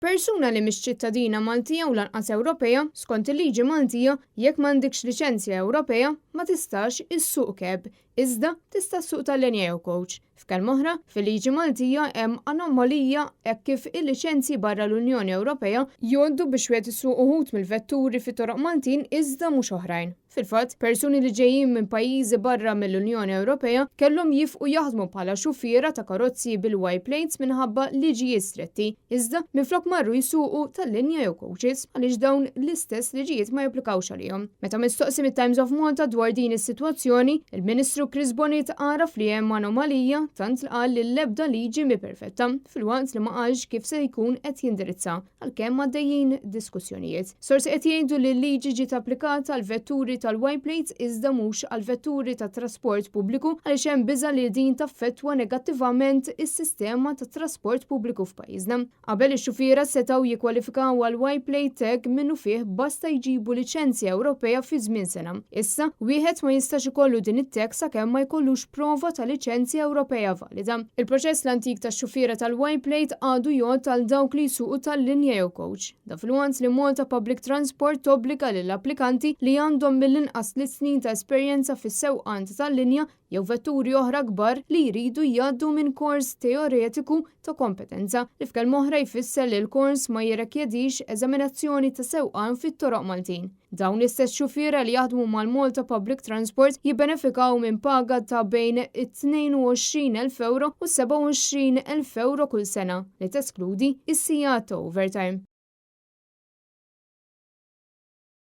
Persuna li mhix ċittadina Maltija u lanqas Ewropea, skont il-liġi Maltija, jekk m'għandikx liċenzja Ewropea, ma tistax issuq cab, iżda tista' ssuq tal-linja jew coach. F'kelma oħra, fil-liġi Maltija hemm anomalija hekk kif il-liċenzji barra l-Unjoni Ewropea jgħoddu biex wieħed isuq uħud mill-vetturi fit-toroq Maltin iżda mhux oħrajn. Fil-fatt, persuni li ġejjin minn pajjiżi barra mill-Unjoni Ewropea kellhom jifqu jaħdmu bħala xufiera ta' karozzi bil-Y plates minħabba liġijiet stretti, iżda minflok marru jsuqu tal-linja jew coaches għaliex dawn l-istess liġijiet ma japplikawx għalihom. Meta mistoqsi mit-Times of Malta dwar din is-sitwazzjoni, il-Ministru Chris Bonett għaraf li hemm anomalija tant li qal li l-ebda liġi mhi perfetta, filwaqt li ma qalx kif se jkun qed jindirizza għalkemm għaddejjin diskussjonijiet. Sorsi qed jgħidu li l-liġi ġiet applikata għal vetturi tal-Y plates iżda mhux għal vetturi ta' trasport pubbliku għaliex hemm biża' li din taffettwa negattivament is-sistema ta' trasport pubbliku f'pajjiżna. Qabel ix-xufiera setgħu jikkwalifikaw għal Y plate tag minnufih basta jġibu liċenzja Ewropea fi żmien sena. Issa, wieħed ma jistax ikollu din it-tag sakemm ma jkollux prova ta' liċenzja Ewropea valida. Il-proċess l-antik tax-xufiera tal-Y plate għadu jgħodd għal dawk li jsuqu tal-linja jew coach. Dan filwaqt li Malta Public Transport tobbliga lill-applikanti li għandhom mill-inqas 3 snin ta' esperjenza fis-sewqan tal-linja jew vetturi oħra kbar li jridu jgħaddu minn kors teoretiku ta' kompetenza li f'kelma oħra jfisser li l-kors ma jirrikjedix eżaminazzjoni ta' sewqan fit-toroq Maltin. Dawn l-istess xufiera li jaħdmu mal-Malta Public Transport jibbenefikaw minn paga ta' bejn 22,000 euro u 27,000 euro kull sena li teskludi is-sigħat ta' overtime.